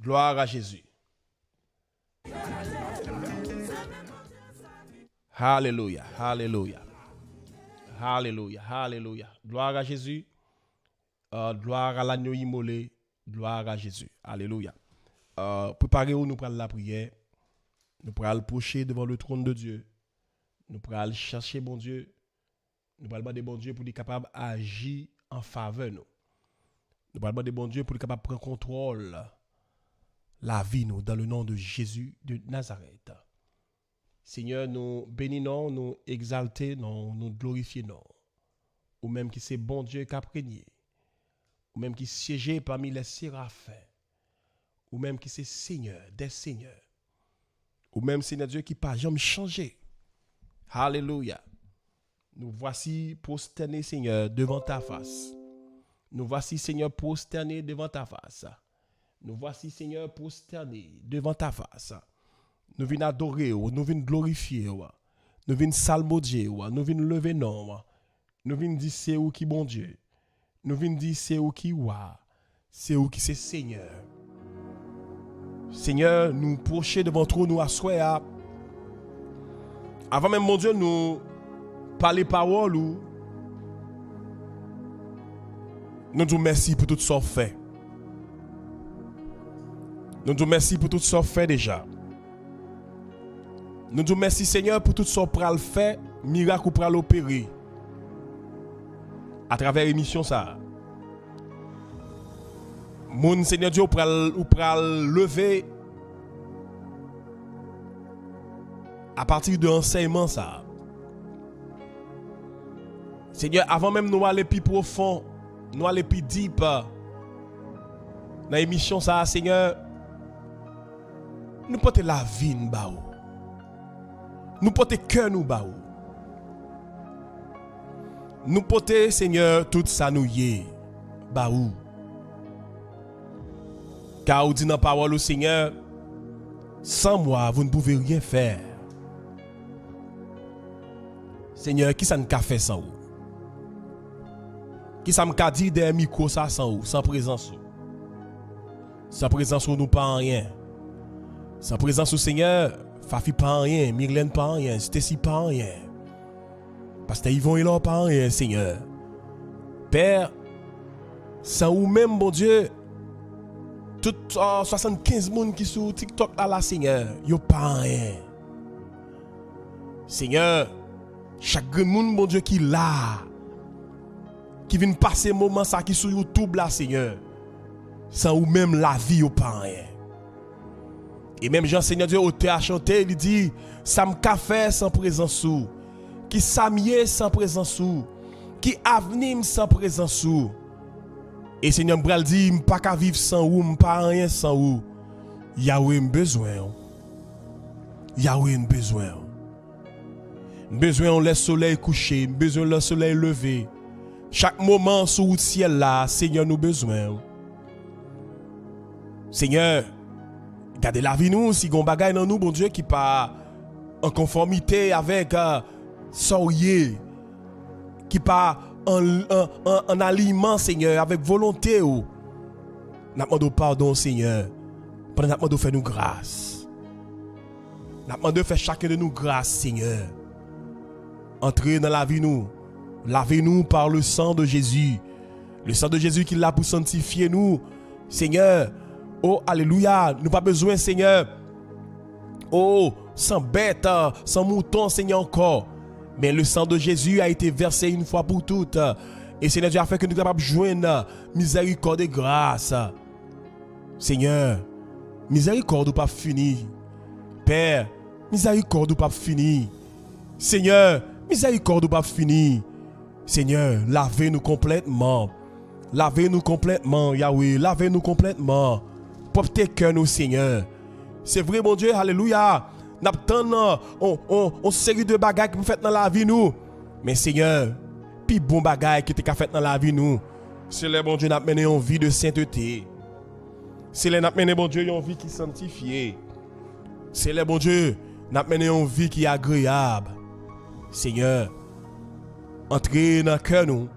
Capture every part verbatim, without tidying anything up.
Gloire à Jésus. Hallelujah, hallelujah. Hallelujah, hallelujah. Gloire à Jésus. Euh, gloire à l'agneau immolé. Gloire à Jésus. Alléluia. Euh, prepare w, nou pral lapriyè. Nou pral pwoche devan le trône de Dieu. Nou pral chache Bondye. Nou pral mande Bondye pou li kapab aji an favè nou. Nou pral mande Bondye pou li kapab pran kontwòl lavi nou dans le nom de Jésus de Nazareth. Senyè, nou beni non, nou egzalte non, nou glorifye non. Ou menm ki se Bondye k ap renye. Ou menm ki syeje pami lè serafen. Ou menm ki se Senyè dè senyè. Ou menm, Senyè Dye, ki pa janm chanje. Halelouya. Nous voici prosternés, Seigneur, devant ta face. Nous voici, Seigneur, prosternés devant ta face. Nous voici, Seigneur, prosternés devant ta face. Nou vin adore w, nou vin glorifye w, nou vin salmodye w, nou vin leve non w. Nou vin di se ou ki Bondye. Nou vin di se ou ki wa. Se ou ki se Senyè. Senyè, nou pwoche devan twòn ou aswè a. Avan menm, Bondye, nou pale pawòl ou, nou di w mèsi pou tout sa w fè. Nou di w mèsi pou tout sa w fè deja. Nou di w mèsi, Senyè, pou tout sa w pral fè, mirak ou pral opere atravè emisyon sa a. Moun, Senyè Dye, ou pral, ou pral leve apati de ansèyman sa a. Senyè, avan menm nou ale pi pwofon, nou ale pi deep nan emisyon sa a, Senyè, nou pote lavi n ba ou. Nou pote kè nou ba ou. Nou pote, Senyè, tout sa nou ye ba ou. Ka ou di nan pawòl ou, Senyè, sans moi, vous ne pouvez rien faire. Senyè, kisa n ka fè san ou? Kisa m ka di dèyè mikwo sa san ou, san prezans ou? San prezans ou, nou pa anyen. San prezans ou, Senyè, Fafi pa anyen, Mirlène pa anyen, Stacy pa anyen. Pastè Yvon Elor pa anyen, Senyè. Pè, san ou menm, Bondye, tout, ah, swasannkenz moun ki sou TikTok la, la, Senyè, yo pa anyen. Senyè, chak grenn moun, Bondye, ki la, ki vin pase moman sa ki sou YouTube la, Senyè, san ou menm, lavi yo pa anyen. E menm jan Senyè Dye, otè a chante, li di, sa m ka fè san prezans ou? Kisa m ye san prezans ou? Ki avni m san prezans ou? E Senyè, m pral di, m pa ka viv san ou, m pa anyen san ou. Yawe, m bezwen w. Yawe, m bezwen w. M bezwen w lè solèy kouche, m bezwen w lè solèy leve. Chak moman sou wout syèl la, Senyè, nou bezwen w. Senyè, gade lavi nou, si gon bagay nan nou, Bondye, ki pa an konfòmite avèk, ah, sa w ye, ki pa an, an, an, an aliyman, Senyè, avèk volonte w, n ap mande w padon, Senyè, pandan n ap mande w fè nou gras. N ap mande w fè chaken de nou gras, Senyè. Antre nan lavi nou. Lave nou par le sang de Jésus. Le sang de Jésus ki la pou sanntifye nou. Senyè, o, alelouya, nou pa bezwen, Senyè, o, san bèt, san mouton, Senyè, ankò. Men le sang de Jésus a été versé une fois pour toutes. E Senyè Dye, afin ke nou kapab jwenn mizèrikòd e gras. Senyè, mizèrikòd ou p ap fini. Pè, mizèrikòd ou p ap fini. Senyè, mizèrikòd ou p ap fini. Senyè, lave nou konplètman. Lave nou konplètman, Yawe, lave nou konplètman. Pwòpte kè nou, Senyè. Se vre, Bondye, alelouya, n ap tann, on, on, on seri de bagay ki pou fèt nan lavi nou. Men, Senyè, pi bon bagay ki te ka fèt nan lavi nou, se lè, Bondye, n ap mennen yon vi de sentete. Se lè n ap mennen, Bondye, yon vi ki sanntifye. Se lè, Bondye, n ap mennen yon vi ki agreyab. Senyè, antre nan kè nou.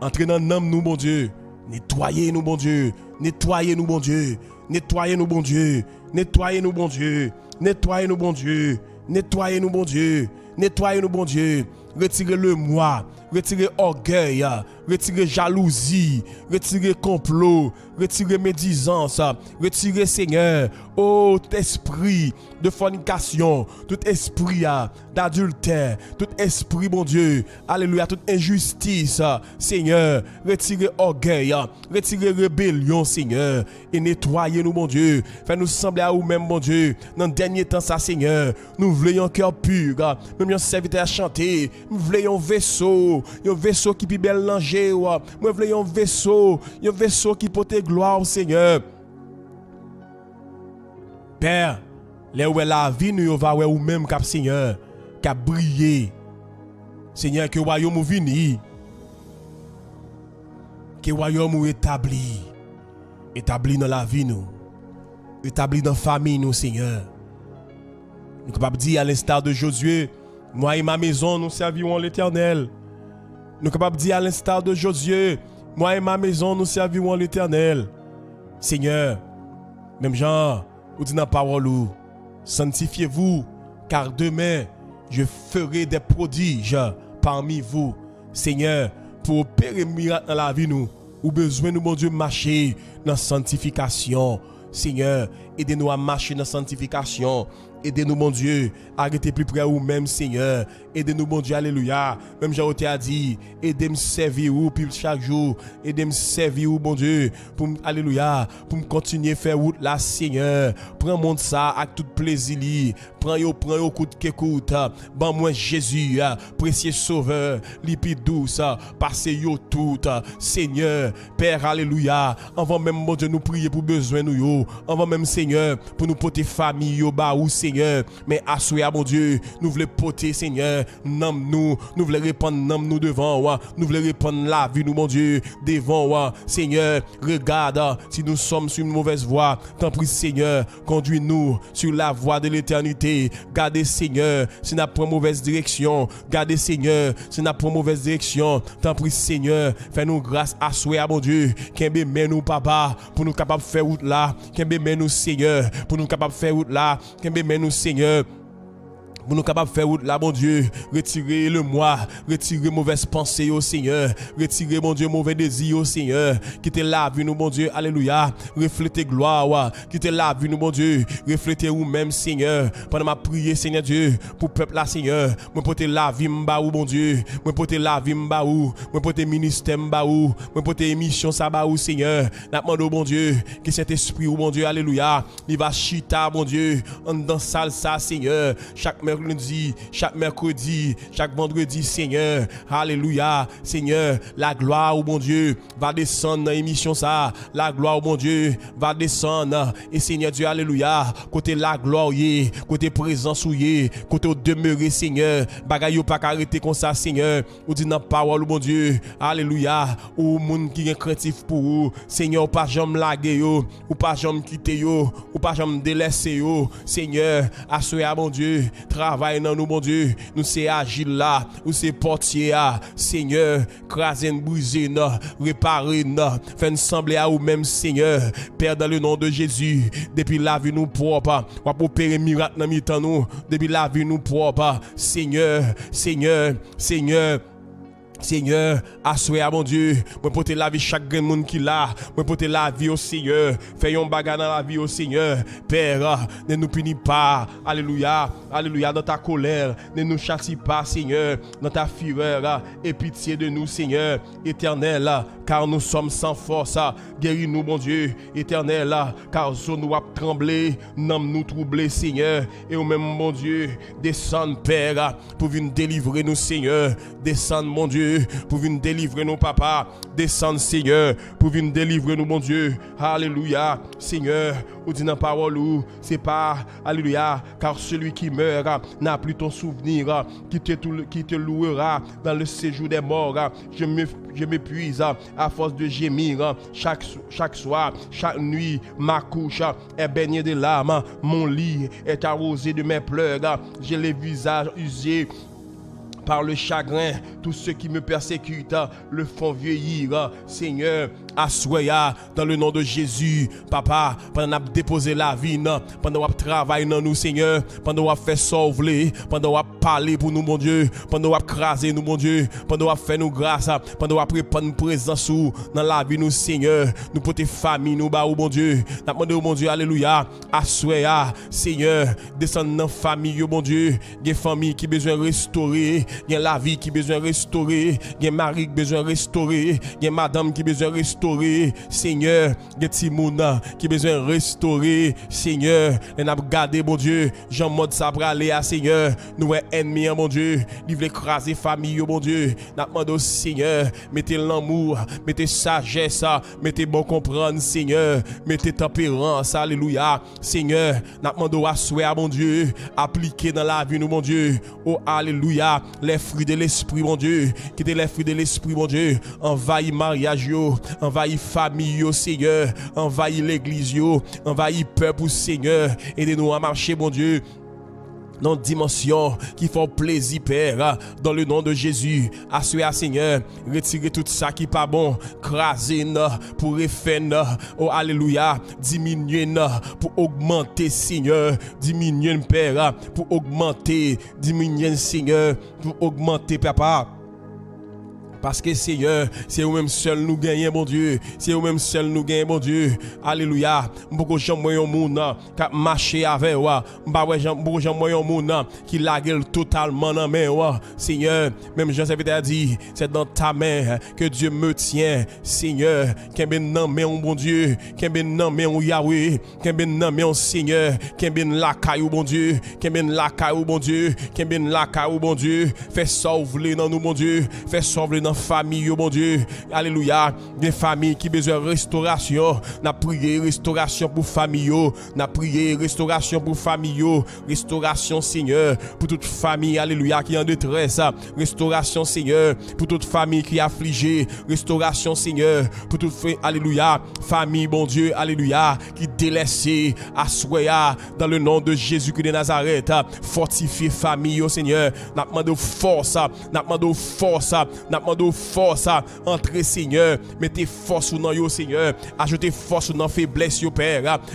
Antre nan nanm nou, Bondye. Netwaye nou, Bondye. Netwaye nou, Bondye. Netwaye nou, Bondye. Netwaye nou, Bondye. Netwaye nou, Bondye. Netwaye nou, Bondye. Netwaye nou, Bondye. Retire lemwa. Retire ògèy. Retire jalouzi. Retire konplo. Retire medizans. Retire, Senyè, o, tout espri de fònikasyon, tout espri a, dadiltè, tout espri, Bondye, alelouya, tout enjistis, Senyè, retire ògèy, retire rebelyon, Senyè, e netwaye nou, Bondye. Fè nou sanble a ou menm, Bondye, nan dènye tan sa, Senyè. Nou vle yon kè pi, menm jan sèvitè a chante, m vle yon veso, yon veso ki pi bèl nan je w. Mwen vle yon veso, yon veso ki pote glwa w, Senyè. Pè, lè yo wè lavi nou, yo va wè ou menm k ap, Senyè, k ap briye. Senyè, ke wayòm ou vini. Ke wayòm ou etabli. Etabli nan lavi nou. Etabli nan fanmi nou, Senyè. Nou kapab di, à l'instar de Josué, moi et ma maison, nous servirons l'Éternel. Nou kapab di, à l'instar de Josué, moi et ma maison, nous servirons l'Éternel. Senyè, menm jan ou di nan pawòl ou, sanctifiez-vous, car demain, je ferai des prodiges parmi vous. Senyè, pou opere mirak nan lavi nou, ou bezwen nou, Bondye, mache nan santifikasyon. Senyè, ede nou a mache nan santifikasyon. Ede nou, Bondye, a rete pli pre ou menm, Senyè. Ede nou, Bondye, alelouya. Menm jan ou te a di, ede m sèvi ou pi chak jou. Ede m sèvi ou, Bondye, pou m, alelouya, pou m kontinye fè wout la, Senyè. Pran mond sa ak tout plezi li. Pran yo, pran yo kout ke kout. Ban mwen Jezi, presye Sovè, li pi dous pase yo tout. Senyè, Pè, alelouya, anvan menm, Bondye, nou priye pou bezwen nou yo, anvan menm, Senyè, pou nou pote fanmi yo ba ou, Senyè, men aswè a, Bondye, nou vle pote, Senyè, nanm nou, nou vle repann nanm nou devan w, nou vle repann lavi nou, Bondye, devan w, Senyè, regarde si nous sommes sur une mauvaise voie, tanpri, Senyè, conduis-nous sur la voie de l'éternité. Gade, Senyè, si n ap pran movèz direksyon. Gade, Senyè, si n ap pran movèz direksyon. Tanpri, Senyè, fè nou gras aswè a, Bondye. Kenbe men nou, Papa, pou nou kapab fè wout la. Kenbe men nou, Senyè, pou nou kapab fè wout la. Kenbe men nou, Senyè, pou nou kapab fè wout la, Bondye. Retire lemwa, retire movèz panse yo, Senyè. Retire, Bondye, move dezi yo, Senyè. Kite lavi nou, Bondye, alelouya, reflete glwa w. Kite lavi nou, Bondye, reflete ou menm, Senyè. Pandan m ap priye, Senyè Dye, pou pèp la, Senyè, mwen pote lavi m ba ou, Bondye. Mwen pote lavi m ba ou. Mwen pote ministè m ba ou. Mwen pote emisyon sa ba ou, Senyè. N ap mande w, Bondye, ke Sentespri ou, Bondye, alelouya, li va chita, Bondye, anndan sal sa, Senyè, chak mèkredi, chak mèkredi, chak vandredi, Senyè. Alelouya, Senyè, laglwa ou, Bondye, va desann nan emisyon sa. Laglwa ou, Bondye, va desann. E Senyè Dye, alelouya, kote laglwa ou ye, kote prezans ou ye, kote ou demere, Senyè, bagay yo pa ka rete konsa, Senyè. Ou di nan pawòl ou, Bondye, alelouya, ou moun ki gen krentif pou ou. Senyè, ou pa janm lage yo, ou pa janm kite yo, ou pa janm delèse yo. Senyè, aswè a, Bondye, travay nan nou, Bondye. Nou se ajil la, ou se pòtye a. Senyè, kraze n, brize n, repare n, fè n sanble a ou menm, Senyè. Pè, dans le nom de Jésus, depi lavi nou pwòp, w ap opere mirak nan mitan nou. Depi lavi nou pwòp, Senyè, Senyè, Senyè, Senyè, aswè a, Bondye, mwen pote lavi chak grenn moun ki la. Mwen pote lavi yo, Senyè. Fè yon bagay nan lavi yo, Senyè. Pè, ne nous punis pas. Alléluia. Alléluia. Dans ta colère, ne nous châtie pas, Seigneur. Dans ta fureur, aie pitié de nous, Seigneur. Éternel, car nous sommes sans force. Geri nou, Bondye. Etènèl, ka zo nou ap tranble, nanm nou twouble, Senyè. E ou menm, Bondye, desann, Pè, pou vin delivre nou, Senyè. Desann, Bondye, pou vin delivre nou, Papa. Desann, Senyè, pou vin delivre nou, Bondye. Alelouya. Senyè, ou di nan pawòl ou, se pa, alelouya, car celui qui meurt n'a plus ton souvenir, qui te, qui te louera dans le séjour des morts. Je me, je m'épuise à force de gémir chaque, chaque soir, chaque nuit, ma couche est baignée de larmes, mon lit est arrosé de mes pleurs. J'ai le visage usé par le chagrin, tous ceux qui me persécutent le font vieillir. Seigneur, aswè a, dans le nom de Jésus, papa, pandan n ap depoze lavi n, pandan w ap travay nan nou, Senyè, pandan w ap fè sa w vle, pandan w ap pale pou nou, Bondye, pandan w ap kraze nou, Bondye, pandan w ap fè nou gras, pandan w ap repann prezans ou nan lavi nou, Senyè, nou pote fanmi nou ba ou, Bondye. N ap mande w, Bondye, alelouya, aswè a, Senyè, desann nan fanmi yo, Bondye. Gen fanmi ki bezwen restore, gen lavi ki bezwen restore, gen mari ki bezwen restore, gen madanm ki bezwen restore, Senyè, gen timoun ki bezwen restore, Senyè. Lè n ap gade, Bondye, jan mond sa prale a, Senyè, nou wè ènmi an, Bondye, li vle kraze fanmi yo, Bondye. N ap mande w, Senyè, mete lanmou, mete sajès, mete bon konprann, Senyè, mete tanperans, alelouya. Senyè, n ap mande w aswè a, Bondye, aplike nan lavi nou, Bondye. O, alelouya, les fruits de l'esprit, Bondye. Kite les fruits de l'esprit, Bondye, anvayi maryaj yo, anvayi fanmi yo, Senyè, anvayi legliz yo, anvayi pèp ou, Senyè. Ede nou a mache, Bondye, nan yon dimansyon ki fè w plezi, Pè, dans le nom de Jésus. Aswè a, Senyè, retire tout sa ki pa bon, kraze n pou refè n, o alelouya, diminye n pou ogmante, Senyè, diminye n, Pè, pou ogmante, diminye n, Senyè, pou ogmante, papa. Paske, Senyè, se ou menm sèl nou genyen, Bondye. Se ou menm sèl nou genyen, Bondye. Alelouya. M poko janm wè yon moun k ap mache avè w. M pa wè janm, m poko janm wè yon moun ki lage l totalman nan men w. Senyè, menm jan sèvitè a di, c'est dans ta main que Dieu me tient. Senyè, kenbe n nan men w, Bondye. Kenbe n nan men w, Yawe. Kenbe n nan men w, Senyè. Kenbe n lakay ou, Bondye. Kenbe n lakay ou, Bondye. Kenbe n lakay ou, Bondye. Fè sa w vle nan nou, Bondye. Fè sa w vle nan fanmi yo, Bondye. Alelouya. Gen fanmi ki bezwen restorasyon. N ap priye restorasyon pou fanmi yo. N ap priye restorasyon pou fanmi yo. Restorasyon, Senyè, pou tout fanmi, alelouya, ki an detrès. Restorasyon, Senyè, pou tout fanmi ki aflije. Restorasyon, Senyè, pou tout, alelouya, fanmi, Bondye, alelouya, ki delèse aswè a, dans le nom de Jésus-Christ de Nazareth. Fòtifye fanmi yo, Senyè. N ap mande w fòs, n ap mande w fòs, n ap mande w fòs. Antre, Senyè, mete fòs ou nan yo, Senyè. Ajoute fòs ou nan feblès yo, Pè.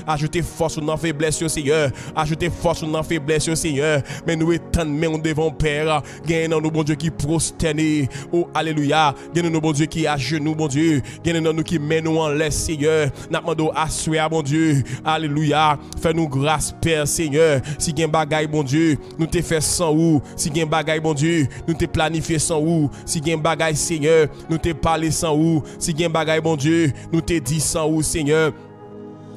Ajoute fòs ou nan feblès yo, Senyè. Ajoute fòs ou nan feblès yo, Senyè. Men nou etann men w devan w, Pè. Gen nan nou, Bondye, ki pwostène. O, alelouya. Gen nan nou, Bondye, ki ajenou, Bondye. Gen nan nou ki men nou anlè, Senyè. N ap mande w aswè a, Bondye. Alelouya. Fè nou gras, Pè, Senyè. Si gen bagay, Bondye, nou te fè san ou. Si gen bagay, Bondye, nou te planifye san ou. Si gen bagay, Senyè, nou te pale san ou. Si gen bagay, Bondye, nou te di san ou, Senyè.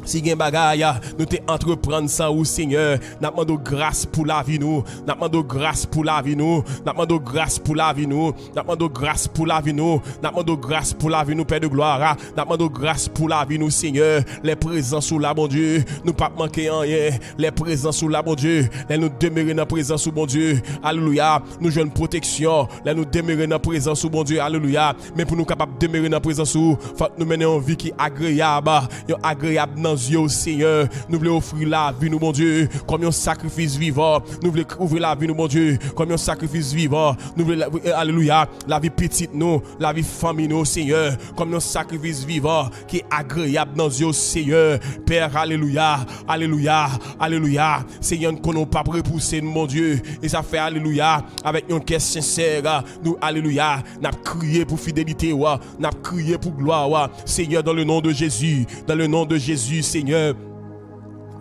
Si gen bagay, nou te antreprann san ou, Senyè. N ap mande w gras pou lavi nou. N ap mande w gras pou lavi nou. N ap mande w gras pou lavi nou. N ap mande w gras pou lavi nou. N ap mande w gras pou lavi nou, Pè de glwa. N ap mande w gras pou lavi nou, Senyè. Lè prezans ou la, Bondye, nou p ap manke anyen. Lè prezans ou la, Bondye, lè nou demere nan prezans ou, Bondye, alelouya, nou jwenn pwoteksyon. Lè nou demere nan prezans ou, Bondye, alelouya. Men pou nou kapab demere nan prezans ou, fòk nou mennen yon vi ki agreyab, yon agreyab nan zye w, Senyè. Nou vle ofri lavi nou, Bondye, kòm yon sakrifis vivan. Nou vle ofri lavi nou, Bondye, kòm yon sakrifis vivan. Nou vle, la- alelouya, lavi pitit nou, lavi fanmi nou, Senyè, kòm yon sakrifis vivan ki agreyab nan zye w, Senyè. Pè, alelouya, alelouya, alelouya. Senyè, n konnen w p ap repouse n, Bondye. E sa fè, alelouya, avèk yon kè sensè, nou, alelouya, n ap kriye pou fidelite w, n ap kriye pou glwa w. Senyè, dans le nom de Jésus, dans le nom de Jésus, Senyè.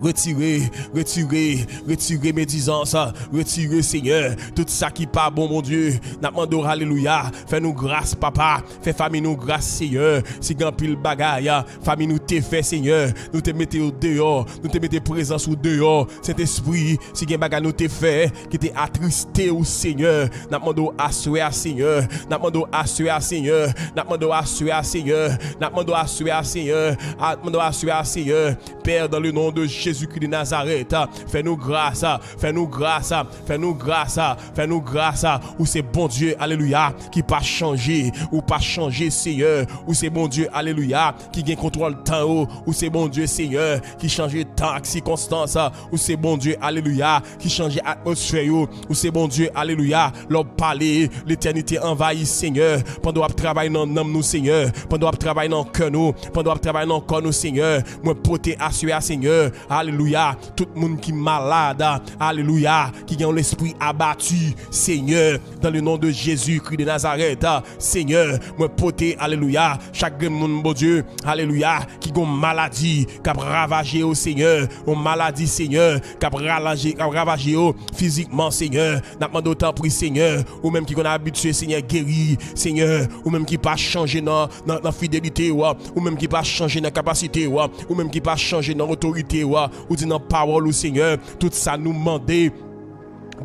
Retire, retire, retire medizans, retire, Senyè, tout sa ki pa bon, Bondye. N ap mande w, alelouya, fè nou gras, papa, fè fanmi nou gras, Senyè. Si gen anpil bagay, fanmi nou te fè, Senyè, nou te mete yo deyò, nou te mete prezans ou deyò, Sentespri, si gen bagay nou te fè ki te atriste ou, Senyè, n ap mande w aswè a, Senyè, n ap mande w aswè a, Senyè, n ap mande w aswè a, Senyè, n ap mande w aswè a, Senyè, n ap mande w aswè a, Senyè. Pè, dans le nom de Jésus-Christ de Nazareth, fè nou gras, fè nou gras, fè nou gras, fè nou gras. Ou se Bondye, alelouya, ki pa chanje, ou pa chanje, Senyè. Ou se Bondye, alelouya, ki gen kontwòl tan. yo. Ou se Bondye, Senyè, ki chanje tan ak sikonstans. Ou se Bondye, alelouya, ki chanje atmosfè yo. Ou se Bondye, alelouya, lè w pale, letènite anvayi, Senyè. Pandan w ap travay nan nanm nou, Senyè, pandan w ap travay nan kè nou, pandan w ap travay nan kò nou, Senyè, mwen pote aswè a, Senyè, alelouya, tout moun ki malad, alelouya, ki gen yon lespri abati, Senyè, dans le nom de Jésus-Christ de Nazareth, Senyè, mwen pote, alelouya, chak grenn moun, Bondye, alelouya, ki gon maladi k ap ravaje yo, Senyè, yon maladi, Senyè, k ap ralaje, k ap ravaje yo fizikman, Senyè. N ap mande w tanpri, Senyè, ou menm ki konn abitye, Senyè, geri, Senyè, ou menm ki pa chanje nan, nan, nan fidelite w, ou menm ki pa chanje nan kapasite w, ou menm ki pa chanje nan otorite w, ou di nan pawòl ou, Senyè, tout sa nou mande,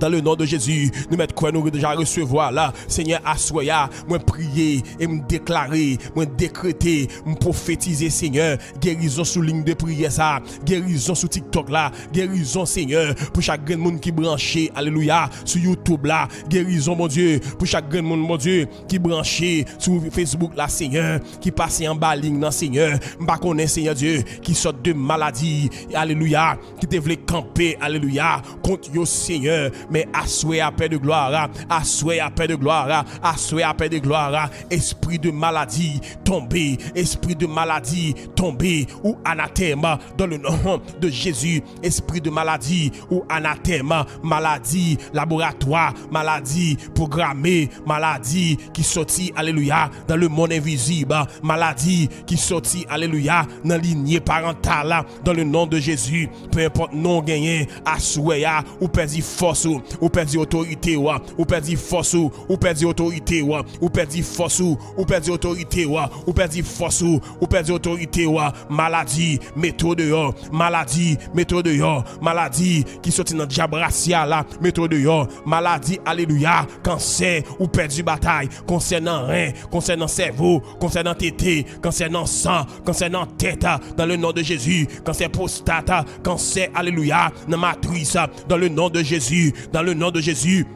dans le nom de Jésus, nou mèt kwè nou deja resevwa la. Senyè, aswè a, mwen priye e m deklare, mwen dekrete, m pwofetize, Senyè, gerizon sou liy de priyè sa, gerizon sou TikTok la, gerizon, Senyè, pou chak grenn moun ki branche, alelouya, sou YouTube la, gerizon, Bondye, pou chak grenn moun, Bondye, ki branche sou Facebook la, Senyè, ki pase anba liy nan, Senyè. M pa konnen, Senyè Dye, ki sòt de maladi, alelouya, ki te vle kanpe, alelouya, kont yo, Senyè. Men aswè a, Pè de glwa, aswè a, Pè de glwa, aswè a, Pè de glwa, espri de maladi, tonbe, espri de maladi, tonbe, ou anatèm, dans le nom de Jésus, espri de maladi, ou anatèm, maladi laboratwa, maladi pwograme, maladi ki sòti, alelouya, dans le monde invisible, maladi ki sòti, alelouya, nan linye parantal, dans le nom de Jésus, peu importe non w genyen, aswè a, ou pèdi fòs ou, ou pèdi otorite w, ou pèdi fòs ou, ou pèdi otorite w, ou pèdi fòs ou, ou pèdi otorite w, ou pèdi fòs ou, ou pèdi otorite w, maladi, mete w deyò, maladi, mete w deyò, maladi ki sòti nan dyab rasyal la, mete w deyò, maladi, alelouya, kansè, ou pèdi batay, kansè nan ren, kansè nan sèvo, kansè nan tete, kansè nan san, kansè nan tèt, dans le nom de Jésus, kansè pwostat, kansè, alelouya, nan matris, dans le nom de Jésus, dans le nom de Jésus.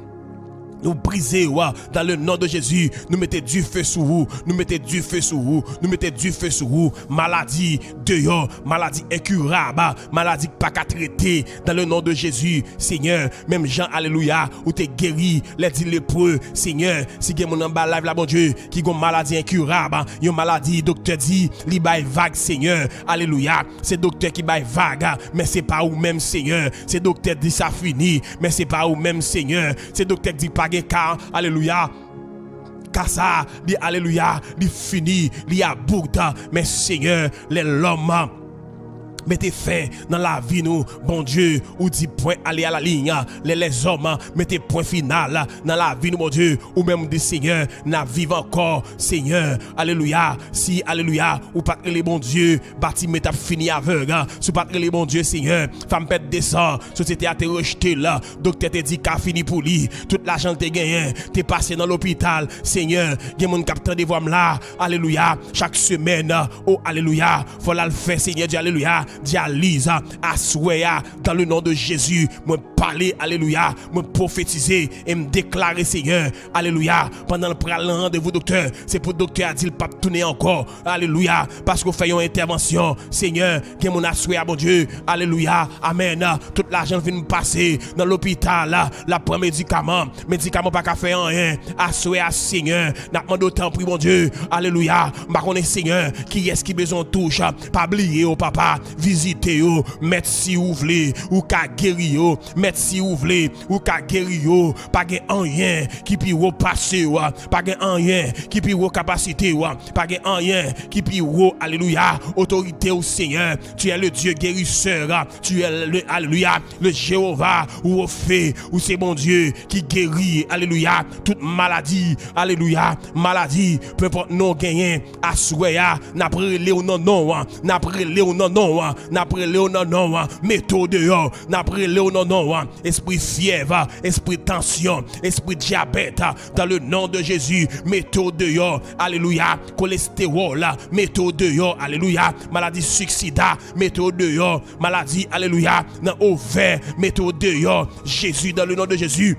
Nou brize w, dans le nom de Jésus. Nou mete dife sou ou. Nou mete dife sou ou. Nou mete dife sou ou. Maladi deyò. Maladi enkirab. Maladi k pa ka trete. Dans le nom de Jésus. Senyè, menm jan, alelouya, ou te geri lè di lepre. Senyè, si gen moun anba live la, Bondye, ki gon maladi enkirab, yon maladi doktè di li bay vag, Senyè. Alelouya. Se doktè ki bay vag, men se pa ou menm, Senyè. Se doktè di sa fini, men se pa ou menm, Senyè. Se doktè ki di pa gen ka, alelouya. Ka sa, li, alelouya, li fini, li about. Men, Senyè, lè lòm mete fen nan lavi nou, Bondye, ou di pwen ale a la liy. Lè lèzòm mete pwen final nan lavi nou, Bondye, ou menm ou di, Senyè, n ap viv ankò, Senyè. Alelouya. Si, alelouya, ou pa t rele Bondye, Batime t ap fini avèg. Si w pa t rele Bondye, Senyè, fanm pèt de san, sosyete a te rejte l. Doktè te di ka fini pou li. Tout lajan l te genyen te pase nan lopital. Senyè, gen moun k ap tande vwa m la. Alelouya. Chak semèn, o alelouya, fò l al fè, Senyè Dye, alelouya, dyaliz. Aswè a, dans le nom de Jésus, mwen pale, alelouya, mwen pwofetize e m deklare, Senyè, alelouya, pandan l pral nan randevou doktè, se pou doktè a di l p ap tounen ankò, alelouya, paske w fè yon entèvansyon, Senyè, gen moun aswè a, Bondye, alelouya, amèn, tout lajan l vin pase nan lopital, l ap pran medikaman, medikaman pa ka fè anyen, aswè a, Senyè, n ap mande w tanpri, Bondye, alelouya, m pa konnen, Senyè, kiyès ki bezwen w touch, pa bliye yo, papa, vizite yo, mèt si ou vle, ou ka geri yo, mèt si ou vle, ou ka geri yo, pa gen anyen ki pi wo pase w, pa gen anyen ki pi wo kapasite w, pa gen anyen ki pi wo, alelouya, otorite w, Senyè, tu es le Dieu guérisseur, tu es le, alelouya, le Jéhovah Rophée, ou se Bondye ki geri, alelouya, tout maladi, alelouya, maladi, peu importe non genyen, aswè a, n ap rele w nan non an, n ap rele w nan non an, n ap rele w nan non an, mete w deyò, n ap rele w nan non an, espri fyèv, espri tansyon, espri dyabèt, dans le nom de Jésus, mete w deyò, alelouya, kolestewòl, mete w deyò, alelouya, maladi sik sida, mete w deyò, maladi, alelouya, nan ovè, mete w deyò, Jezi, dans le nom de Jésus.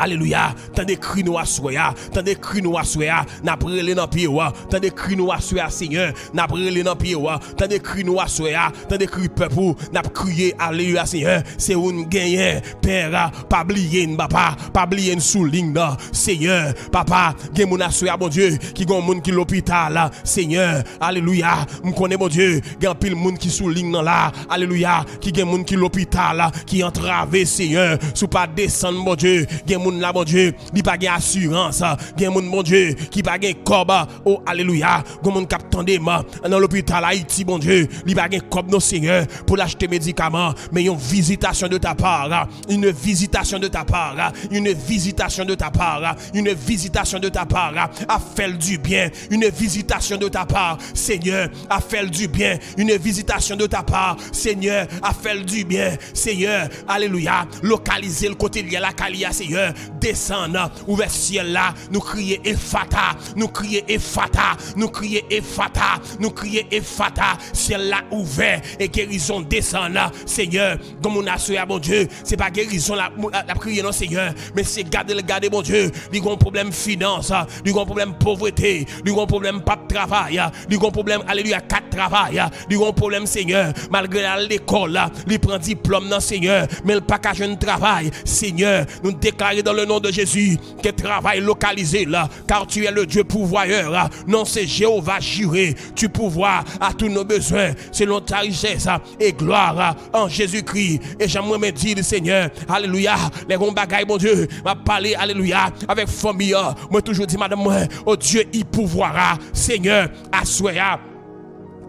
Alelouya. Tande kri nou aswè a. Tande kri nou aswè a. N ap rele nan pye w. Tande kri nou aswè a, Senyè. N ap rele nan pye w. Tande kri nou aswè a. Tande kri pèp ou. N ap kriye, alelouya, Senyè. Se ou n genyen. Pè, pa bliye n, papa. Pa bliye n sou liy nan. Senyè, papa, gen moun aswè a, Bondye, ki gen moun ki lopital. Senyè, alelouya. M konnen, Bondye, gen anpil moun ki sou liy nan la. Alelouya. Ki gen moun ki lopital, ki antrave, Senyè. Si w pa desann, Bondye, gen moun la, Bondye, li pa gen asirans. Gen moun, Bondye, ki pa gen kòb. O, alelouya. Gen moun k ap tande m nan lopital Ayiti, Bondye, li pa gen kòb non, Senyè, pou l achte medikaman. Men yon vizitasyon de ta part, une visitation de ta part, une visitation de ta part, une visitation de ta part, ap fè l di byen, une visitation de ta part, Senyè, ap fè l di byen, une visitation de ta part, Senyè, ap fè l di byen, Senyè, alelouya, lokalize l kote l ye lakay li a, Senyè, desann, ouvè syèl la, nou kriye Efata, nou kriye Efata, nou kriye Efata, nou kriye Efata, syèl la ouvè e gerizon desann, Senyè, gen moun aswè a, Bondye, se pa gerizon l ap, l ap kriye non, Senyè, men se gade l gade, Bondye, li gen yon pwoblèm finans, li gen yon pwoblèm povrete, li gen yon pwoblèm p ap travay, li gen yon pwoblèm, alelouya, kat travay, li gen yon pwoblèm, Senyè, malgre l al lekòl, li pran diplòm nan, Senyè, men l pa ka jwenn travay, Senyè, nou deklare dans le nom de Jésus, ke travay lokalize l, car tu es le Dieu pourvoyeur, non, se Jewova Jire, tu pourvois à tous nos besoins, selon ta richesse et gloire en Jésus-Christ. E jan mwen menm di l, Senyè, alelouya, lè gon bagay, Bondye, m ap pale, alelouya, avèk fanmi an, mwen toujou di madanm mwen, oh Dieu, il pourvoira, Senyè, aswè a,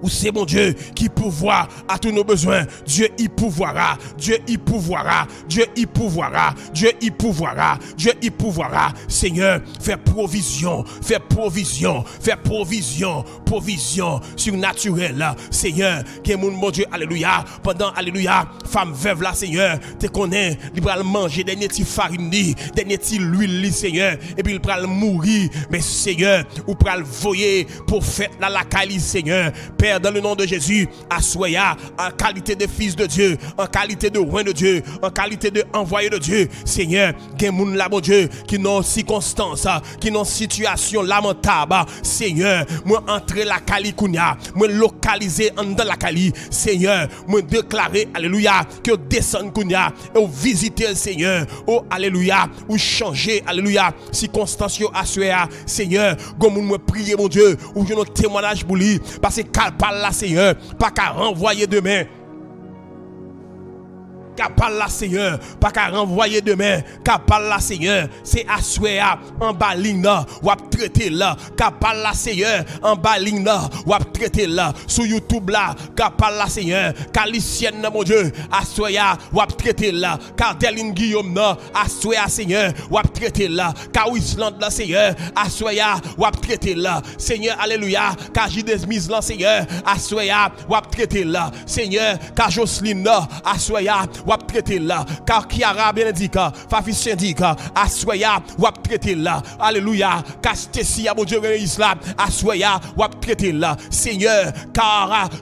ou se Bondye ki pouvwa a tous nos besoins. Dieu y pourvoira, Dieu y pourvoira, Dieu y pourvoira, Dieu y pourvoira, Dieu y pourvoira. Senyè, fè pwovizyon, fè pwovizyon, fè pwovizyon, pwovizyon sirnatirèl. Senyè, gen moun, Bondye, alelouya, pandan, alelouya, fanm vèv la, Senyè, te konnen li pral manje dènye ti farin li, dènye ti lwil li, Senyè, epi li pral mouri. Men, Senyè, ou pral voye pwofèt la lakay li, Senyè. Pè, dans le nom de Jésus, aswè a, an kalite de fis de Dye, an kalite de wen de Dye, an kalite de anvwaye de Dye, Senyè, gen moun la, Bondye, ki nan yon sikonstans, ki nan yon sitiyasyon lamantab. Senyè, mwen antre lakay li kounye a, mwen lokalize anndan lakay li. Senyè, mwen deklare, alelouya, ke w desann kounye a, e w vizite l, Senyè. O, alelouya, ou chanje, alelouya, sikonstans yo aswè a. Senyè, gon moun mwen priye, Bondye, ou jwenn yon temwayaj pou li, paske ka pa l la, Senyè, pa ka ranvwaye demen. Ka pa l la, Senyè, pa ka ranvwaye demen. Ka pa l la, Senyè, se aswè a, anba liy nan, w ap trete l. Ka pa l la, Senyè, anba liy nan, w ap trete l. Sou YouTube la, ka pa l la, Senyè, ka Lisyèn nan, Bondye, aswè a, w ap trete l. Ka Dèlin Giyòm nan, aswè a, Senyè, w ap trete l. Ka Wisland la, Senyè, aswè a, w ap trete l. Senyè, alelouya, ka Jidezmiz lan, Senyè, aswè a, w ap trete l. Senyè, ka Jocelyn nan, aswè a, w ap trete l. Ka Kiara Benedict, Fafi Sendik, aswè a, w ap trete l. Alelouya, ka Stacy a, Bondye, Reneyis la, aswè a, w ap trete l. Senyè, ka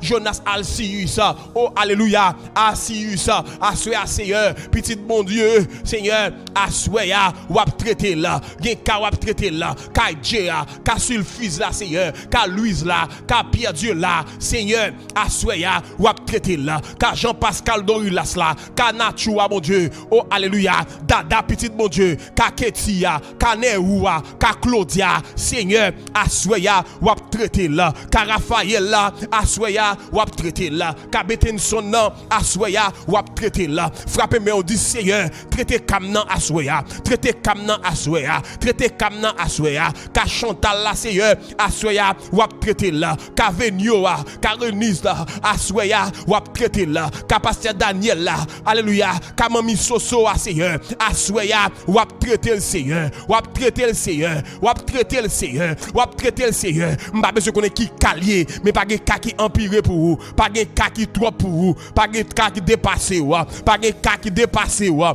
Jonas Alcius, o, alelouya, Alcius, aswè a, Senyè, pitit Bondye, Senyè, aswè a, w ap trete l. Gen ka w ap trete l. Ka Dje a, ka Silfiz la, Senyè, ka Lwiz la, ka Pyèdye la, Senyè, aswè a, w ap trete l. Ka Jean Pascal Dorilas la, ka Natchou a, Bondye, o, alelouya, Dada, pitit Bondye, ka Keti a, ka Nèwou a, ka Claudia, Senyè, aswè a, w ap trete l. Ka Rafayèl la, aswè a, w ap trete l. Ka Betenson nan, aswè a, w ap trete l. Frape men w, di, Senyè, trete ka m nan aswè a. Trete ka m nan aswè a. Trete ka m nan aswè a. Ka Chantal la, Senyè, aswè a, w ap trete l. Ka Venyo a, ka Reniz la, aswè a, w ap trete l. Ka Pastè Daniel la, alelouya, ka Manmi Soso a, Senyè, aswè a, w ap trete l, Senyè. W ap trete l, Senyè. W ap trete l, Senyè. W ap trete l, Senyè. M pa bezwen konnen ki ka l ye, men pa gen ka ki anpire pou ou. Pa gen ka ki twòp pou ou. Pa gen ka ki depase w. Pa gen ka ki depase w.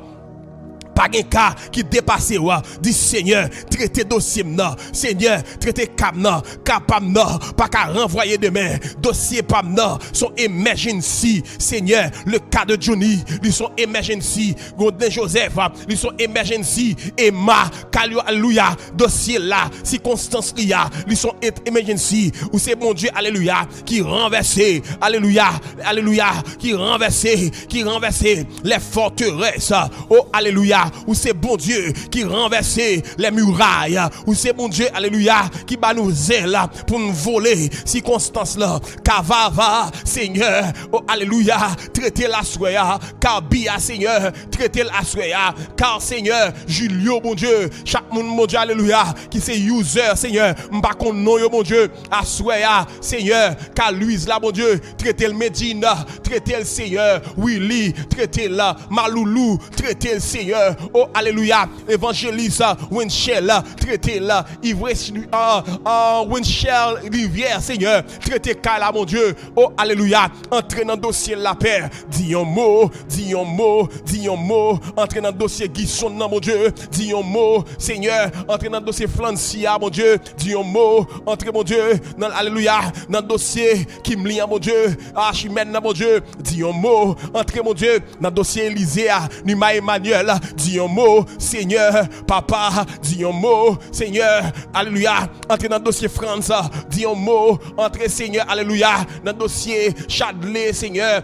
Pa gen ka ki depase w. Di, Senyè, trete dosye m nan. Senyè, trete ka m nan. Ka pa m nan pa ka ranvwaye demen. Dosye pa m nan se yon emergency. Senyè, le ka de Johnny, li se yon emergency. Godlen Joseph, li se yon emergency. Emma, ka l yo, alelouya. Dosye la, sikonstans li a, li se yon emergency. Ou se Bondye, alelouya, ki ranvèse, alelouya, alelouya, ki ranvèse, ki ranvèse les forteresses. O, alelouya, ou se Bondye ki ranvèse les murailles. Ou se Bondye, alelouya, ki ba nou zèl pou n vole sikonstans lan. Kavava, Senyè, o, alelouya, trete l aswè a. Ka Bia, Senyè, trete l aswè a. Ka, Senyè, Julio, Bondye, chak moun, Bondye, alelouya, ki se user, Senyè, m pa konn non yo, Bondye, aswè a, Senyè, ka Louise la, Bondye, trete l. Medjina, trete l, Senyè. Willy, trete l. Maloulou, trete l, Senyè. O, alelouya. Evanjelis, Winchel, trete l. Ivres, uh, uh, Winchel Rivière, Senyè, trete ka la, Bondye. O, alelouya. Antre nan dosye lapè. Di yon mo, di yon mo, di yon mo. Antre nan dosye Gison nan, Bondye. Di yon mo, Senyè. Antre nan dosye Flansi a, Bondye. Di yon mo. Antre, Bondye, nan, alelouya, nan dosye Kimli an, Bondye. Achimèn nan, Bondye. Di yon mo. Antre, Bondye, nan dosye Elize a. Nima Emmanuel, di yon mo. Senyè, papa, di yon mo. Senyè, alelouya. Antre nan dosye Frantz, di yon mo. Antre, Senyè, alelouya, nan dosye Chadley, Senyè.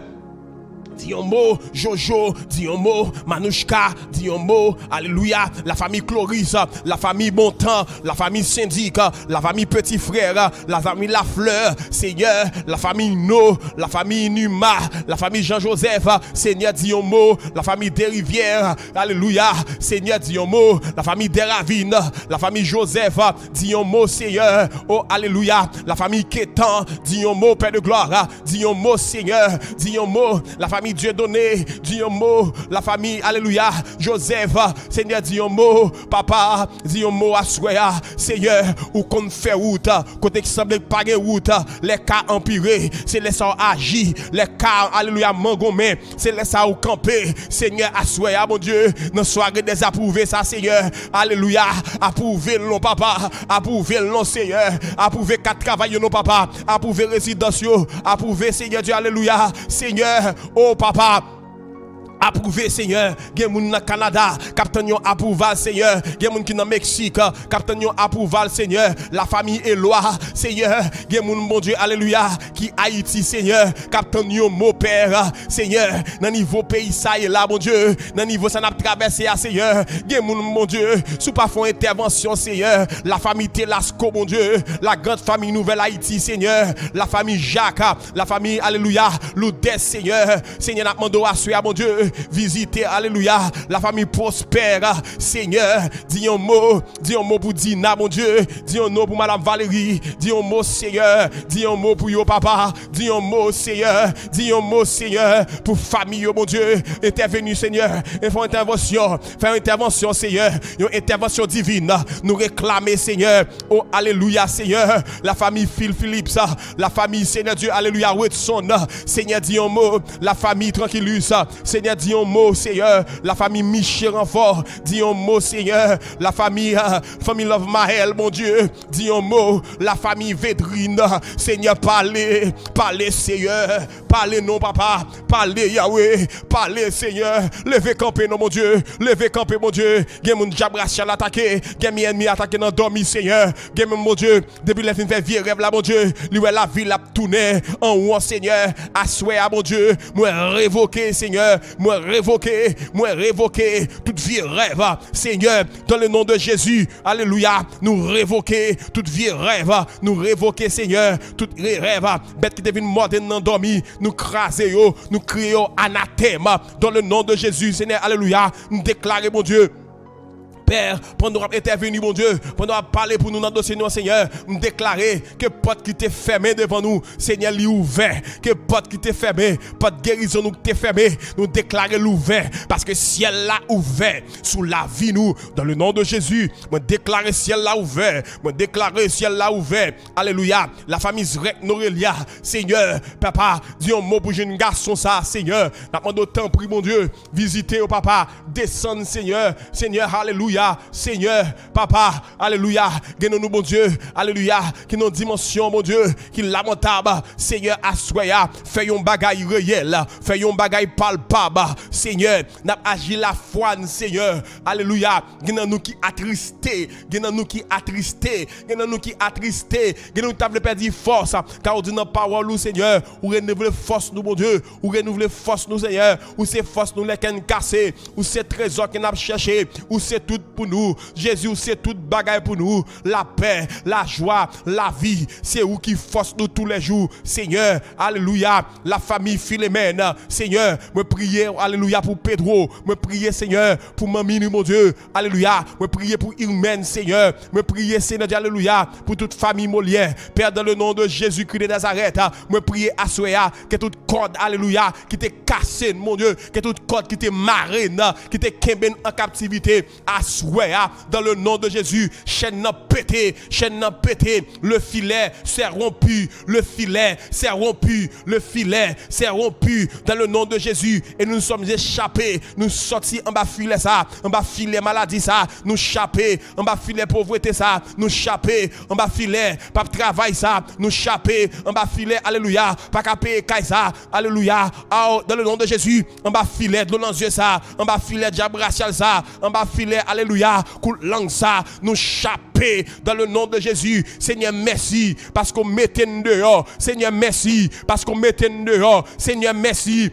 Di yon mo. Jojo, di yon mo. Manouchka, di yon mo. Alelouya. Lafanmi Cloris, lafanmi Bontan, lafanmi Sendik, lafanmi Peti Frè, lafanmi Laflè, Senyè, lafanmi No, lafanmi Numa, lafanmi Jean Joseph, Senyè, di yon mo. Lafanmi Derivyè, alelouya, Senyè, di yon mo. Lafanmi Deravin, lafanmi Joseph, di yon mo, Senyè. O, alelouya. Lafanmi Ketan, di yon mo, Pè de glwa. Di yon mo, Senyè. Di yon mo. Lafanmi Dieudonné, di yon mo. Lafanmi, alelouya, Joseph, Senyè, di yon mo. Papa, di yon mo aswè a. Senyè, ou konn fè wout kote ki sanble pa gen wout. Lè ka anpire, se lè sa w aji. Lè ka, alelouya, mangonmen, se lè sa ou kanpe, Senyè, aswè a, Bondye, nan sware dèzapwouve sa, Senyè. Alelouya. Apwouve l non, papa. Apwouve l non, Senyè. Apwouve kat travay yo non, papa. Apwouve rezidans yo. Apwouve, Senyè Dye, alelouya. Senyè, o papa. Apwouve, Senyè. Gen moun nan Kanada k ap tann yon apwouval, Senyè. Gen moun ki nan Meksik k ap tann yon apwouval, Senyè. Lafanmi Elwa, Senyè. Gen moun, Bondye, alelouya, ki Ayiti, Senyè, k ap tann yon mo, Pè. Senyè, nan nivo peyi sa ye la, Bondye, nan nivo sa n ap travèse a, Senyè, gen moun, Bondye, si w pa fè yon entèvansyon, Senyè, lafanmi Telasco, Bondye, la grande famille Nouvelle Haïti, Senyè, lafanmi Jak, lafanmi, alelouya, Loudès, Senyè, Senyè, n ap mande w aswè a, Bondye, vizite, alelouya, lafanmi Prosper, Senyè, di yon mo, di yon mo pou Dina, Bondye, di yon mo pou Madanm Valérie, di yon mo, Senyè, di yon mo pou yo, papa, di yon mo, Senyè, di yon mo, Senyè, pou fanmi yo, Bondye, entèveni, Senyè, e fè yon entèvansyon, fè yon entèvansyon, Senyè, yon entèvansyon divin, nou reklame, Senyè, o, alelouya, Senyè, lafanmi Phil Phillips, lafanmi, Senyè Dye, alelouya, Wedson, Senyè, di yon mo, lafanmi Tranquillus, Senyè, di yon mo, Senyè, lafanmi Miche Ranfò, di yon mo, Senyè, lafanmi, fanmi Love Maël, Bondye, di yon mo, lafanmi Vedrine, Senyè, pale, pale, Senyè, pale non, papa, pale, Yahweh, pale, Senyè, leve kanpe non, Bondye, leve kanpe, Bondye, gen moun dyab rasyal atake, gen moun ènmi atake nan dòmi, Senyè, gen moun, Bondye, depi lè fin fè vye rèv la, Bondye, li wè lavi l ap tounen an won, Senyè, aswè a, Bondye, mwen revoke, Senyè, mwen revoke, mwen revoke tout vye rèv, Senyè, dans le nom de Jésus, alelouya, nou revoke tout vye rèv, nou revoke, Senyè, tout vye rèv, bèt ki te vin mòde n nan dòmi, nou kraze yo, nou kriye yo anatèm, dans le nom de Jésus, Senyè, alelouya, nou deklare, Bondye, Pè, pandan w ap entèvini, Bondye, pandan w ap pale pou nou nan dosye nou an, Senyè, m deklare ke pòt ki te fèmen devan nou, Senyè, li ouvè. Ke pòt ki te fèmen, pòt gerizon nou ki te fèmen, nou deklare l ouvè. Paske syèl la ouvè sou lavi nou. Dans le nom de Jésus, mwen deklare syèl la ouvè. Mwen deklare syèl la ouvè. Alelouya. Lafanmi Zrèk Norelia, Senyè, papa, di yon mo pou jenn gason sa, Senyè. N ap mande w, tanpri, Bondye, vizite yo, papa. Desann, Senyè. Senyè, alelouya. Senyè, papa, alelouya. Gen nan nou, Bondye, alelouya, ki nan dimansyon, Bondye, ki lamantab. Senyè, aswè a, fè yon bagay reyèl. Fè yon bagay palpab. Senyè, n ap aji lafwa n, Senyè. Alelouya. Gen nan nou ki atriste. Gen nan nou ki atriste. Gen nan nou ki atriste. Gen nan nou ki ta vle pèdi fòs. Ka w di nan pawòl ou, Senyè, ou renouvle fòs nou, Bondye. Ou renouvle fòs nou, Senyè. Ou se fòs nou lè kè n kase. Ou se trezò ke n ap chèche. Ou se tout pou nou. Jezi, ou se tout bagay pou nou. Lapè, lajwa, lavi. Se ou ki fòs nou toulejou, Senyè. Alelouya. Lafanmi Filemèn, Senyè. Mwen priye, alelouya, pou Pedro. Mwen priye, Senyè, pou manmi nou, Bondye. Alelouya. Mwen priye pou Irmèn, Senyè. Mwen priye, Senyè Dye, alelouya, pou tout fanmi Molyè. Pè, dans le nom de Jésus-Christ de Nazareth, mwen priye aswè a, ke tout kòd, alelouya, ki te kase n, Bondye, ke tout kòd ki te mare n, ki te kenbe n an kaptivite, aswè a, dans le nom de Jésus, chèn nan pete, chèn nan pete, le filet s'est rompu, le filet s'est rompu, le filet s'est rompu, dans le nom de Jésus, et nous nous sommes échappés, nou sòti anba filè sa, anba filè maladi sa, nou chape, anba filè povrete sa, nou chape, anba filè p ap travay sa, nou chape, anba filè, alelouya, pa ka peye kay sa, alelouya, aw, dans le nom de Jésus, anba filè dlo nan zye sa, anba filè dyab rasyal sa, anba filè, alelouya, kout lang sa, nou chape, dans le nom de Jésus, Senyè, mèsi, paske w mete n deyò, Senyè, mèsi, paske w mete n deyò, Senyè, mèsi.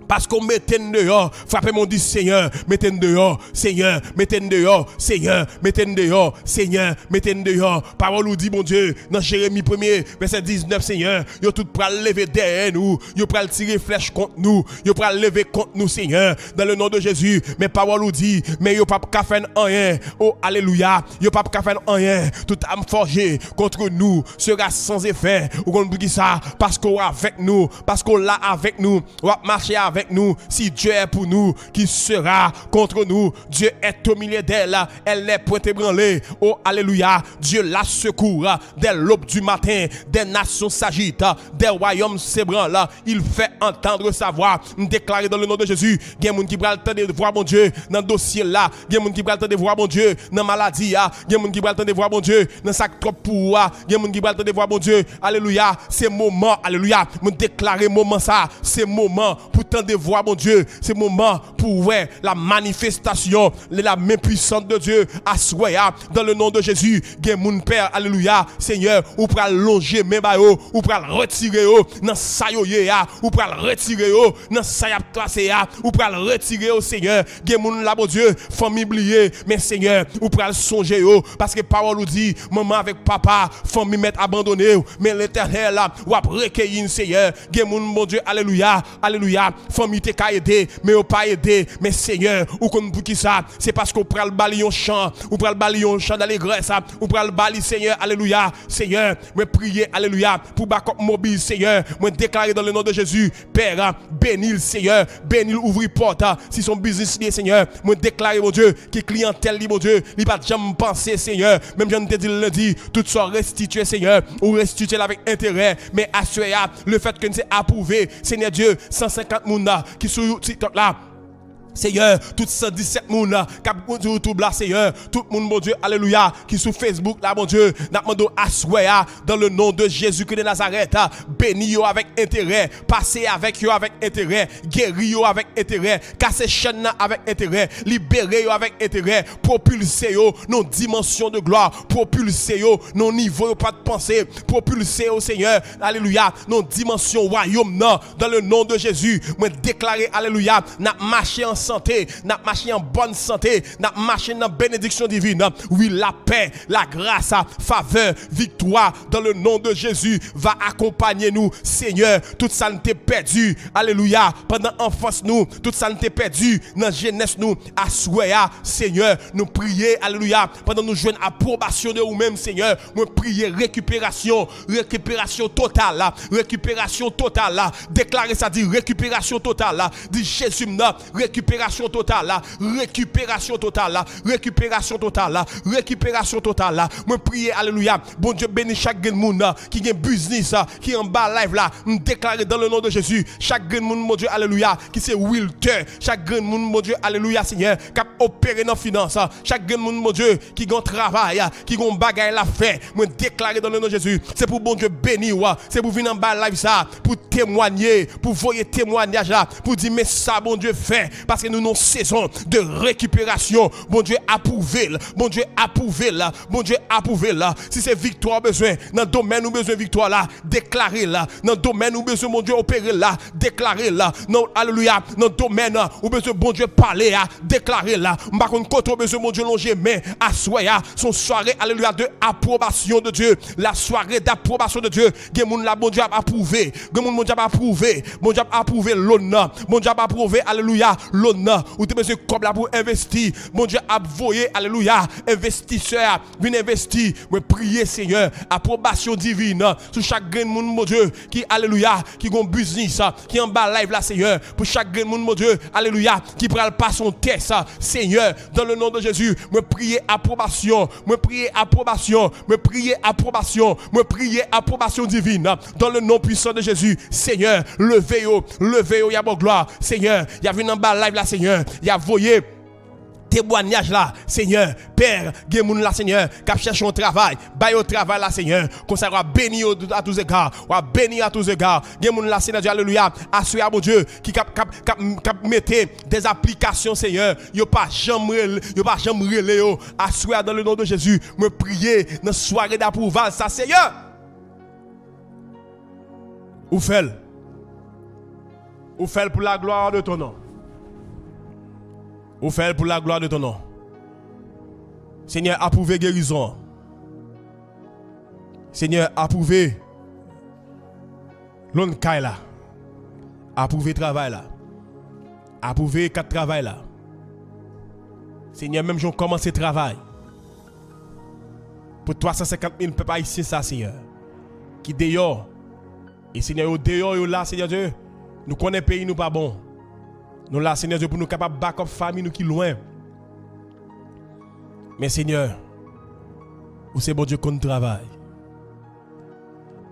Paske w mete n deyò. Frape men w di, Senyè, mete n deyò. Senyè, mete n deyò. Senyè, mete n deyò. Senyè, mete n deyò. Pawòl ou di, Bondye, nan Jeremi premye, vèsè diznèf, Senyè, yo tout pral leve dèyè nou. Yo pral tire flèch kont nou. Yo pral leve kont nou, Senyè, dans le nom de Jésus. Men pawòl ou di, men yo p ap ka fè n anyen. O, alelouya. Yo p ap ka fè n anyen. Toute arme forgée contre nous sera sans effet. Ou konn poukisa? Paske w avèk nou. Paske w la avèk nou. W ap mache avèk nou. Si Dieu est pour nous, qui sera contre nous? Dieu est au milieu d'elle, elle n'est point ébranlée. Oh, alelouya. Dieu la secours dès l'aube du matin. Des nations s'agitent, des royaumes s'ébranlent, il fait entendre sa voix. M deklare dans le nom de Jésus, gen moun ki pral tande vwa Bondye nan dosye la. Gen moun ki pral tande vwa Bondye nan maladi a. Gen moun ki pral tande vwa Bondye nan sa k twòp pou ou a. Gen moun ki pral tande vwa Bondye. Alelouya. Se moman, alelouya. Mwen deklare moman sa, se moman pou tande vwa Bondye. Se moman pou wè la manifestation de la main puissante de Dieu aswè a. Dans le nom de Jésus, gen moun, Pè, alelouya. Senyè, ou pral lonje men ba yo, ou pral retire yo nan sa yo ye a, ou pral retire yo nan sa y ap pase a, ou pral retire yo, Senyè. Gen moun la, Bondye, fanmi bliye, men Senyè, ou pral sonje yo, paske pawòl ou di, manman avèk papa, fanmi mèt abandone w, men Letènèl, w ap rekeyi n, Senyè. Gen moun, Bondye, alelouya, alelouya, fanmi te ka ede, men yo pa ede, men Senyè, ou konn poukisa? Se paske w pral ba li yon chan, ou pral ba li yon chan dalegrès, ou pral ba li, Senyè, alelouya, Senyè, mwen priye, alelouya, pou bakòp mobil, Senyè, mwen deklare dans le nom de Jésus, Pè, beni l, Senyè, beni l, ouvri pòt, si se yon biznis li ye, Senyè, mwen deklare, Bondye, ki kliyantèl li, Bondye, li pa t janm panse, Senyè, menm jan n te di l lendi, tout sa w restitye, Senyè, ou restitye l avèk enterè, men aswè a, lefètke n se apwouve, Senyè Dye, san senkant moun ki sou TikTok la, Senyè, tout san disèt moun k ap sou YouTube la, Senyè, tout moun, Bondye, alelouya, ki sou Facebook la, Bondye, n ap mande w aswè a, dans le nom de Jésus-Christ de Nazareth, beni yo avèk enterè, pase avèk yo avèk enterè, geri yo avèk enterè, kase chèn nan avèk enterè, libere yo avèk enterè, pwopilse yo nan dimansyon de glwa, pwopilse yo nan nivo yo pa t panse, pwopilse yo, Senyè, alelouya, nan dimansyon wayòm nan, dans le nom de Jésus, mwen deklare, alelouya, n ap mache ansanm. sante, n ap mache an bòn sante, n ap mache nan benediksyon divin. Wi, lapè, lagras, favè, viktwa, dans le nom de Jésus, va akonpanye nou, Senyè. Tout sa n te pèdi, alelouya, pandan anfans nou, tout sa n te pèdi nan jenès nou, aswè a, Senyè, nou priye, alelouya, pandan nou jwenn apwobasyon de ou menm, Senyè, mwen priye rekiperasyon, rekiperasyon total la, rekiperasyon total la, deklare sa, di rekiperasyon total la, di Jezi m nan, rekiperasyon total la, rekiperasyon total la, rekiperasyon total la, rekiperasyon total la. Mwen priye, alelouya, Bondye beni chak grenn moun, uh, ki gen biznis, uh, ki anba live la. M deklare dans le nom de Jésus, chak grenn moun, Bondye, alelouya, ki se realtor, chak grenn moun, Bondye, alelouya, Senyè, k ap opere nan finans, uh, chak grenn moun, Bondye, ki gen travay, uh, ki gen bagay l ap fè. Mwen deklare dans le nom de Jésus, se pou Bondye beni w, uh, se pou vin anba live sa, pou temwanye, pou voye temwanyaj la, pou di men sa Bondye fè, paske nou nan sezon de rekiperasyon. Bondye apwouve l, Bondye apwouve l, Bondye apwouve l. Si se viktwa w bezwen, nan domèn ou bezwen viktwa la, deklare l. Nan domèn ou bezwen Bondye opere l la, deklare l. Nan, alelouya, nan domèn ou bezwen Bondye pale a, deklare l. M pa konn kote w bezwen Bondye lonje men aswè a. Se yon sware, alelouya, de apwobasyon de Dye. La soirée d'approbation de Dieu. Gen moun la, Bondye ap apwouve. Gen moun, Bondye ap apwouve. Bondye ap apwouve loan nan. Bondye ap apwouve, alelouya, loan nan. Ou te bezwen kòb la pou envesti. Bondye ap voye, alelouya, envestisè a vin envesti. Mwen priye, Senyè, apwobasyon divin sou chak grenn moun, Bondye, ki, alelouya, ki gon biznis, ki anba live la, Senyè. Pou chak grenn moun, Bondye, alelouya, ki pral pase yon tès, Senyè, dans le nom de Jésus, mwen priye apwobasyon, mwen priye apwobasyon, mwen priye apwobasyon, mwen priye apwobasyon divin, dans le nom puissant de Jésus, Senyè, leve yo, leve yo, y a bon glwa, Senyè, y a vin anba live la, Senyè, y a voye temwanyaj la, Senyè, Pè, gen moun la, Senyè, k ap chèche yon travay, ba yo travay la, Senyè, konsa w a beni yo a tous égards, w a beni yo a tous égards, gen moun la, Senyè Dye, alelouya, aswè a, Bondye, ki k ap, k ap, k ap, k ap mete des applications, Senyè, yo pa janm rele, yo pa janm rele yo, aswè a, dans le nom de Jésus, mwen priye, nan soirée d'approval sa, Senyè, ou fè l. Ou fè l pour la gloire de ton nom. Ou fè l pour la gloire de ton nom. Senyè, apwouve gerizon an. Senyè, apwouve loan kay la. Apwouve travay la. Apwouve kat travay la. Senyè, menm jan w kòmanse travay pou twa san senkant mil pèp ayisyen sa, Senyè, ki deyò. E, Senyè, yo deyò, yo la, Senyè Dye. Nou konnen peyi nou pa bon. Nou la, Senyè Dye, pou nou kapab back up fanmi nou ki lwen. Men, Senyè, ou se Bondye konn travay.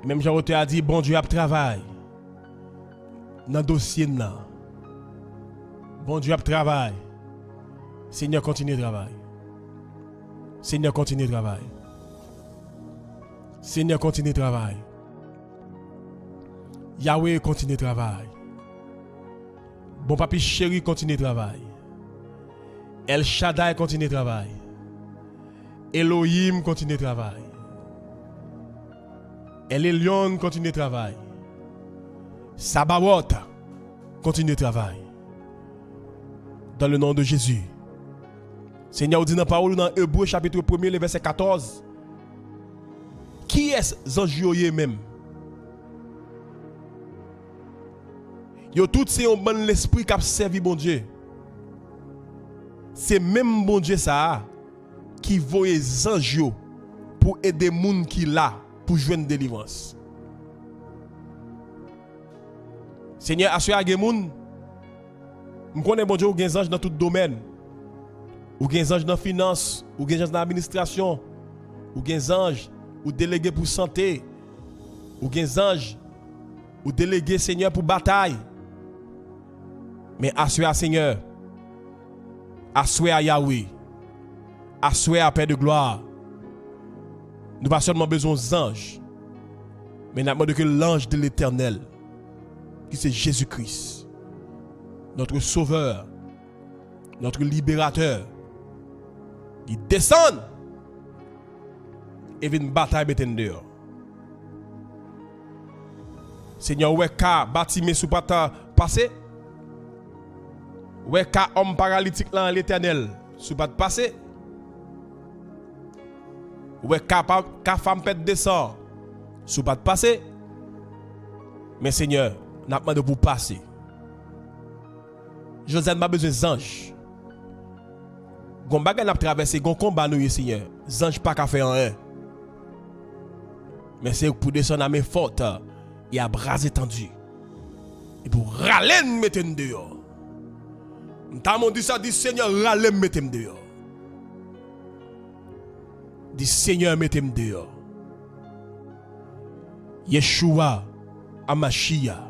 Menm jan otè a di, Bondye ap travay nan dosye n nan. Bondye ap travay. Senyè, kontinye travay. Senyè, kontinye travay. Senyè, kontinye travay. Yawe, kontinye travay. Bon Papi cheri, kontinye travay. El Shaddai, kontinye travay. Elohim, kontinye travay. El Elyon, kontinye travay. Sabawot, kontinye travay. Dans le nom de Jésus. Senyè, ou di nan pawòl ou nan Ebre chapit premye, le vèsè katòz, kiyès zanj yo ye menm? Yo tout se yon bann lespri k ap sèvi Bondye. Se menm Bondye sa a ki voye zanj yo pou ede moun ki la pou jwenn delivrans. Senyè, aswè a gen moun, m konnen, Bondye, ou gen zanj nan tout domèn. Ou gen zanj nan finans, ou gen zanj nan administrasyon, ou gen zanj ou delege pou sante, ou gen zanj ou delege, Senyè, pou batay. Men aswè a, Senyè, aswè a, Yawe, aswè a, Pè de glwa, nou pa sèlman bezwen zanj, men n ap mande ke l'ange de l'Éternel, ki se Jezi Kris, notre Sauveur, notre Libérateur, li desann e vin batay mete n deyò. Senyè, ou wè ka Batime sou pata pase? Ou wè ka òm paralitik lan, Letènèl, si w pa t pase. Ou wè ka pa, ka fanm pèt de san, si w pa t pase. Men Senyè, n ap mande w pou w pase. Jozèn pa bezwen zanj. Gon bagay n ap travèse, gon konba nou ye, Senyè. Zanj pa ka fè anyen. Men se ou k pou desann a men fòt e a bras etandi. Epi w rale n, mete n deyò. M ta man w di sa, di, Senyè, rale m, mete m deyò. Di, Senyè, mete m deyò. Yeshua Amashiach,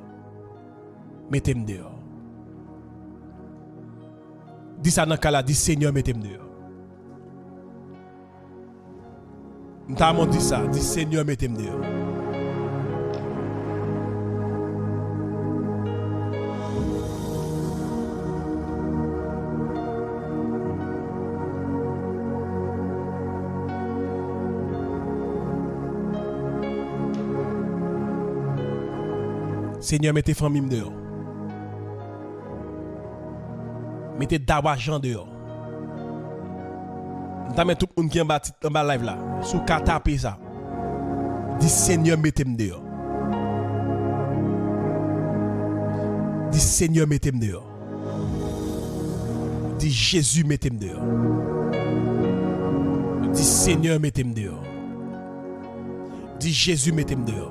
mete m deyò. Di sa nan kay la, di, Senyè, mete m deyò. M ta man w di sa, di, Senyè, mete m deyò. Senyè, mete fanmi m deyò. Mete Dawajan deyò. M ta men tout moun ki anba tit, anba live la, si w ka tape sa, di, Senyè, mete m deyò. Di, Senyè, mete m deyò. Di, Jezi, mete m deyò. Di, Senyè, mete m deyò. Di, Jezi, mete m deyò.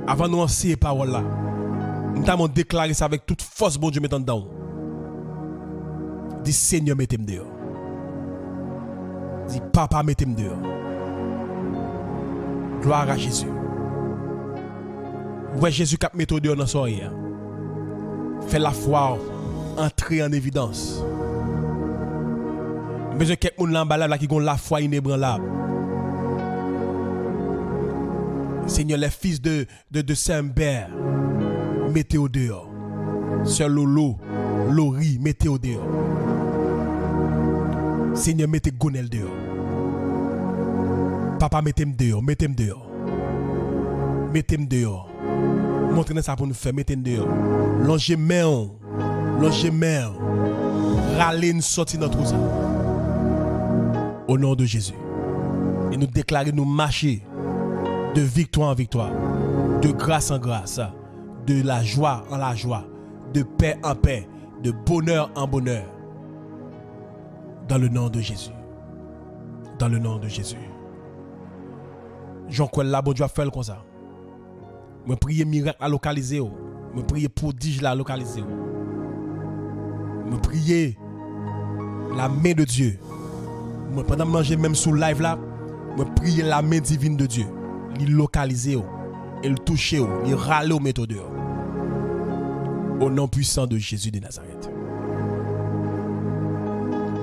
Avan nou anseye pawòl la, m ta man w deklare sa avèk tout fòs Bondye met anndan w. Di, Senyè, mete m deyò. Di, Papa, mete m deyò. Gloire à Jésus. Ou wè Jezi k ap mete w deyò nan sa w ye a. Fè lafwa w antre an evidans. M bezwen kèk moun la anba live la ki gon lafwa inebranlab. Senyè, les fils de, de, de Saint-Hubert, mete yo deyò. Sè Lolo, Lori, mete yo deyò. Senyè, mete Gonèl deyò. Papa, mete m deyò, mete m deyò. Mete m deyò. Montre n sa pou n fè, mete n deyò. Lonje men w. Lonje men w. Rale n sòti nan twou sa. Au nom de Jésus. E nou deklare nou mache de victoire en victoire, de grâce en grâce, de la joie en la joie, de paix en paix, de bonheur en bonheur. Dans le nom de Jésus. Dans le nom de Jésus. Jan w kwè l la, Bondye ap fè l konsa. Mwen priye mirak la lokalize w. Mwen priye pwodij la lokalize w. Mwen priye la men de Dye. Mwen, pandan m manje menm sou live la, mwen priye la men divin de Dye. Li lokalize w. E l touche w. Li rale w, mete w deyò. Au nom puissant de Jésus de Nazareth.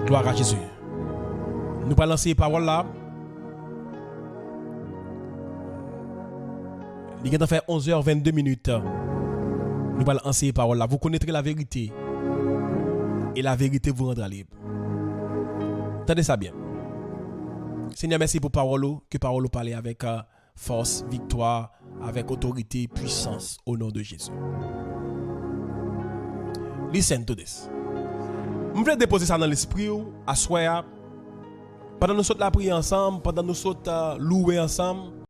Gloire à Jésus. Nou pral anseye pawòl la. Li gentan fè onz è vennde minit. Nou pral anseye pawòl la. Vous connaîtrez la vérité, et la vérité vous rendra libre. Tande sa byen. Senyè, mèsi pou pawòl ou. Ke pawòl ou pale avèk, euh, fòs, viktwa, avèk otorite, pwisans, o non de Jezi. Listen to this. M vle depoze sa nan lespri w aswè a. Pandan nou sot lapriyè ansanm, pandan nou sot, euh, louwe ansanm,